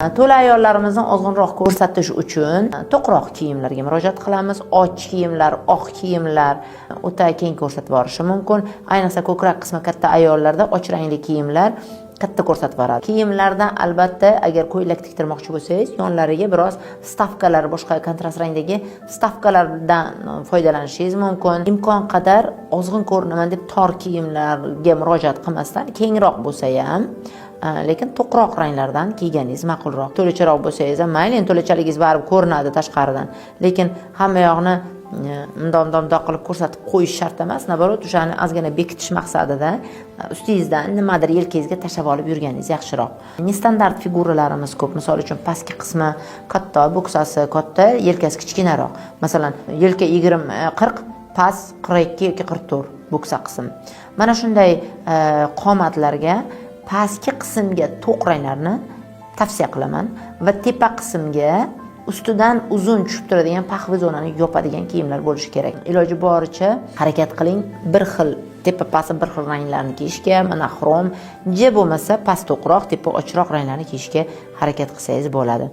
To'la ayollarimizni ozg'inroq ko'rsatish uchun to'qroq kiyimlarga murojaat qilamiz. Och kiyimlar, oq kiyimlar o'ta keng ko'rsatib yuborishi mumkin. Ayniqsa ko'krak qismi katta ayollarda och rangli kiyimlar katta ko'rsatib yuboradi. Kiyimlardan, albatta, agar ko'ylak tiktirmoqchi bo'lsangiz, yonlariga biroz вставка lar, boshqa kontrast rangdagi вставка lardan foydalanishingiz mumkin. Imkon qadar ozg'in ko'rinaman deb tor kiyimlarga murojaat qilmasdan, kengroq bo'lsa ham, lekin to'qroq ranglardan kiyganingiz ma'qulroq. To'lacharoq bo'lsangiz ham mayli, endi to'lachaligingiz baribir ko'rinadi tashqaridan, lekin hamma yoqni mundoq, mundoq, mundoq qilib ko'rsatib qo'yish shart emas. Наоборот, o'shani ozgina bekitish maqsadida ustingizdan nimadir yelkangizga tashlab olib yurganingiz yaxshiroq. Нестандартный figuralarimiz ko'p. Misol uchun, pastki qismi katta, bo'ksasi katta, yelkasi kichkinaroq. Masalan, yelka 20, 40, past 42 yoki 44 bo'ksa qism. Mana shunday qomatlarga pastki qismga to'q ranglarni tavsiya qilaman va tepa qismga ustidan uzun tushib turadigan, паховый zonani yopadigan kiyimlar bo'lishi kerak. Iloji boricha harakat qiling bir xil, tepa pasti bir xil ranglarni kiyishga, monoxrom, je bo'lmasa past to'qroq, tepa ochroq ranglarni kiyishga harakat qilsangiz bo'ladi.